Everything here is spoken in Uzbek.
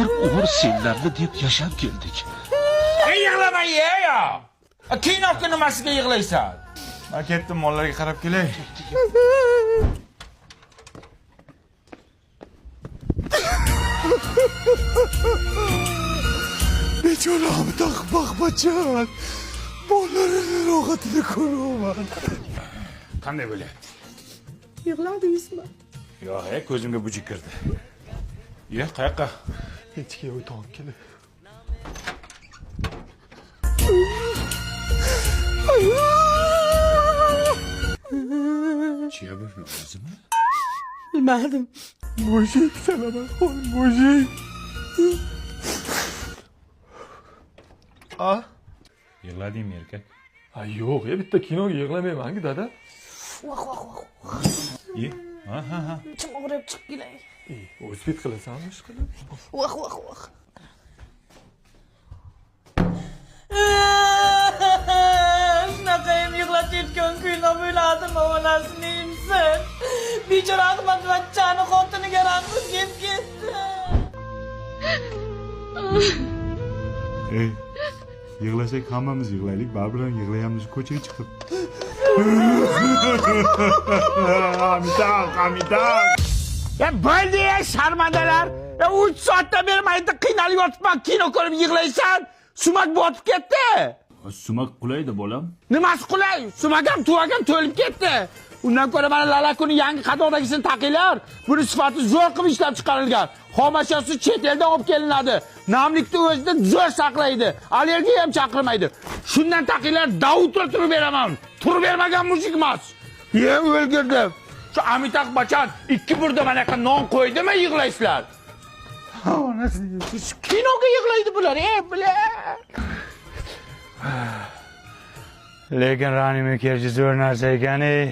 Bir umr senlarni deb yashab keldik. Ey yig'lama ya. Kinoga nimasiga yig'laysan? Men ketdim, mollarga qarab kelay. Bechora Amitabh Bachchan bolalarning rohatini ko'ryapman. Qanday bo'lyapti? Yig'ladingizmi? Yo'q, e, ko'zimga buji kirdi. Ye, qayoqqa? Hechga o'tib kelay. Chiya bu o'zimi? Bilmadim. Mujik Salamaxon, mujik. A? Yig'ladingmi erkak? A yo'q, e, bitta kinoga yig'lamayman-ku dada. Voh voh voh. Ye. Ha ha ha. Ichim og'rib chiqib kelay. O'zbek qilasanmi ish qilib? Voh voh voh. Shunaqa ham yig'latayotgan kuyni bo'ladimi onasini emsin. Bechora Ahmad bachchani xotiniga rahmi kelib ketdi. Ey, yig'lasak hammamiz yig'laylik, baribir ham yig'layamiz ko'chaga chiqib. Amitabh, Amitabh. Ya bo'ldi ya sharmandalar. Ya 3 soatdan beri men yerda qiynalib yotibman, kino ko'rib yig'laysan. Sumak botib ketdi. Sumak qulaydi bolam. Nimasi qulay? Sumak ham tuvak ham to'lib ketdi. Undan ko'ra mana lalakuni yangi qatordagisini taqinglar. Buni sifati zo'r qilib ishlab chiqarilgan. Xomashyosi chet eldan olib kelinadi. Namlikni o'zida zo'r saqlaydi. Allergiya ham chaqirmaydi. Shundan taqinglar, Davudga turib beraman. Turib bermagan mujik emas. Ye o'lgirdim. Shu Amitabh Bachchan ikki burda mana yoqqa non qo'ydimi yig'laysizlar? Kinoga yig'laydi bular, ey bular. Lekin Rani Mukerji zo'r narsa ekan, ey.